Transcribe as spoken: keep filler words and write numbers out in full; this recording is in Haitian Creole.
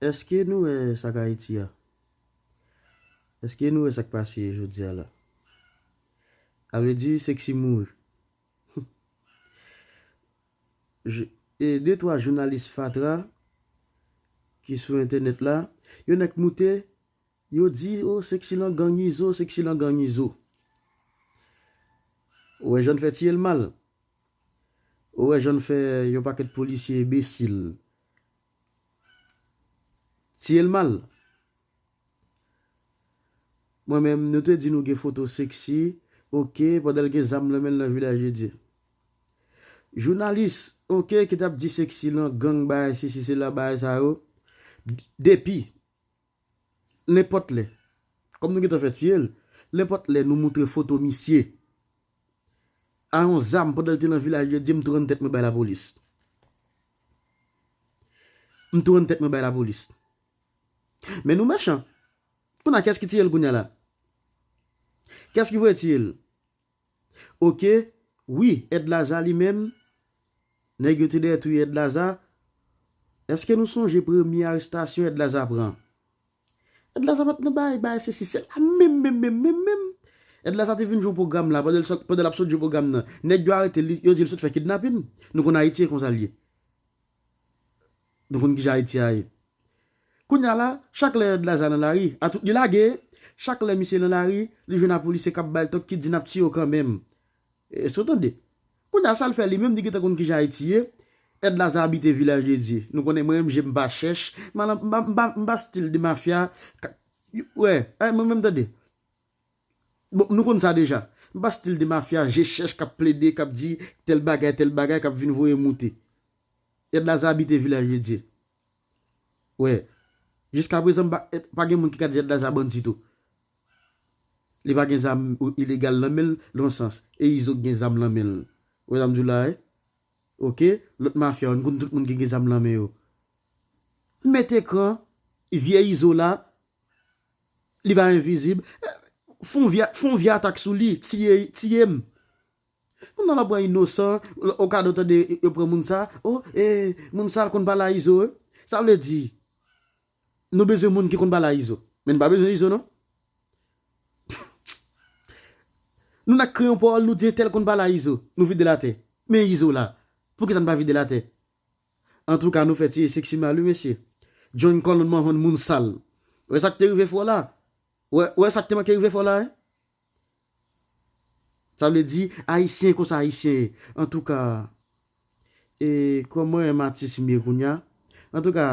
Èske nou wè sa k Ayiti a? Èske nou wè sa k pase jodi a la? Sa vle di Sexy mouri. Je- e de twa jounalis fatra ki sou entènèt la, yo nèk moute, yo di, "O, Sexy lan gang Izo, Sexy lan gang Izo." Ou wè jan n fè tiye l mal. Ou wè jan n fè yon pakèt polisye enbesil tiye l mal. Mwen menm, nou te di nou gen foto Sexy, oke, pandan l gen zam nan men l nan Vilaj de Dye. Jounalis, oke, ki t ap di Sexy lan gang, bagay sesi sela, bagay sa yo. Depi, nenpòt lè, kòm nou gentan fè tiye l, nenpòt lè nou moutre foto misye a yon zam pandan l te nan Vilaj de Dye, m tou rann tèt mwen bay lapolis. M tou rann tèt mwen bay lapolis. Men nou mechan. Kounye a, kiyès ki tiye l kounye a la? Kiyès ki voye tiye l? Oke, wi, Èd Laza li menm, nèg yo te dèyè touye Èd Laza. Èske nou sonje premye arestasyon Èd Laza pran? Èd Laza pa t nan bay, bay sesi, sela menm, menm, menm, menm, menm. Èd Laza te vin jwe pwogram la, pandan l sot, pandan l ap sot jwe pwogram nan. Nèg yo arete li, yo di l sot fè kidnapin. Nou konn Ayiti e konsa l ye. Nou konn kijan Ayiti a ye. Kounye a la, chak lè Èd Laza nan lari, a tout li lage, chak lè misye nan lari, li jwenn a polisye k ap ba l tòk ki di n ap tiye w kanmenm. Èske w tande? Kounye a sa l fè li menm, li gentan konn kijan Ayiti ye. Èd Laza abite Vilaj de Dye. Nou konnen mwen menm je m pa chèch, m pa, m pa, m pa, m pa stil de mafya. Ka- Wè, ay, mwen menm tande. Bon, nou konn sa deja. M pa stil de mafya, je chèch k ap plede, k ap di tèl bagay, tèl bagay, k ap vin voye moute. Èd Laza abite Vilaj de Dye. Wè. Jiska prezan, m pa, pa gen moun ki ka di Èd Laza bandi tou. Li pa gen zam ilegal nan men l, nan yon sans. E Izo k gen zam nan men l. Wè sa m di w la, wi. Oke? Lòt mafya yo, n konn tout moun ki gen zam nan men yo. Mete kan, vye Izo la, li pa envizib. Fon vye, fon vye atak sou li, tiye, tiye m. Moun nan la pran inosan, o ka do tande yo pran moun sa, o, e, moun sa l konn pale a Izo, wi. Sa vle di, nou bezwen moun ki konn pale a Izo. Men n pa bezwen Izo, non. Nou nan kreyon pawòl, nou di entèl konn pale a Izo, nou vide l atè. Men Izo la, poukisa n pa vide l atè? Antouka, nou fè tiye Sexy mal, wi, mesye. John Colon man vann moun sal. Wè sa k te rive fò la? Wè, wè sa k te manke rive fò la, wi? Sa vle di, Ayisyen konsa Ayisyen ye. Antouka, e, kòman yon atis m ye kounye a? Antouka,